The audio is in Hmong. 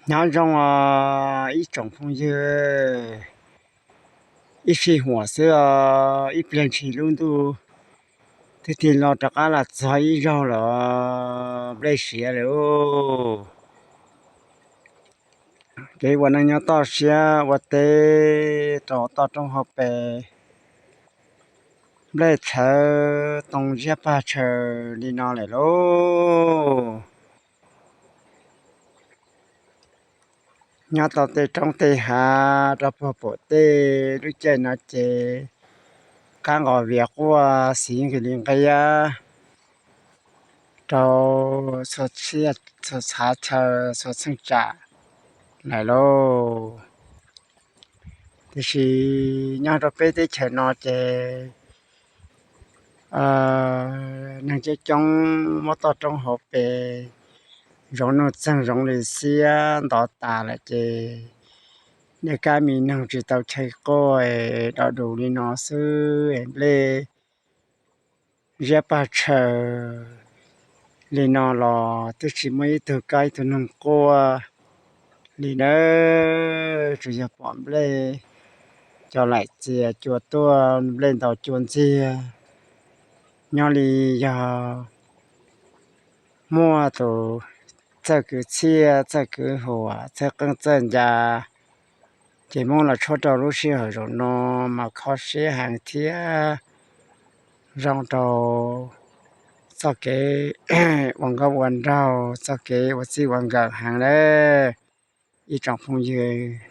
Nyob zoo os ib tsoom phooj ywg, ib sij huam xwb os, ib pliag ntshis lub ntuj twb tig los rov qab los txog ib zaug lawm, nplej siav lawm. Kev ua neej nyob toj siab ua teb rau toj roob hauv pes, nplej txhawv too ziab pag tshaws li no lawm lauj. Nyob tau tej roob tej hav rau puag pem tej lub caij no ces kab nqos vias quaj xiv nqis li nqia rau txhua txhia, txhua txhab chaw, txhua txheej tsam lawm lauj. Tiam sis nyob rau peb teb chaws no ces neeg coob coob muab toj roob hauv pes zoov nuj txeeg zoov li xiab ntov tas lawm ces nej kab me noog tsis tau chaw quaj es do dus li no xwb es nplej ziab pag tshaws li no los twb tsis muaj ib tug kab ib tug noog quaj li nawb. Tsuas yog pom nplej cov laim txias cua tuaj, nplej ntaus cua ntxiag, nyob li yog muaj tus txawj kwv txhiaj txawj kwv huam txawj qeej txawj ncas ces muab los tshuab rau lub sij hawm zaum no mas kho siab heev thiab zoo rau txoj kev ua nkauj ua nraug, txoj kev ua txij ua nkawm heev lawm ib tsoom phooj ywg.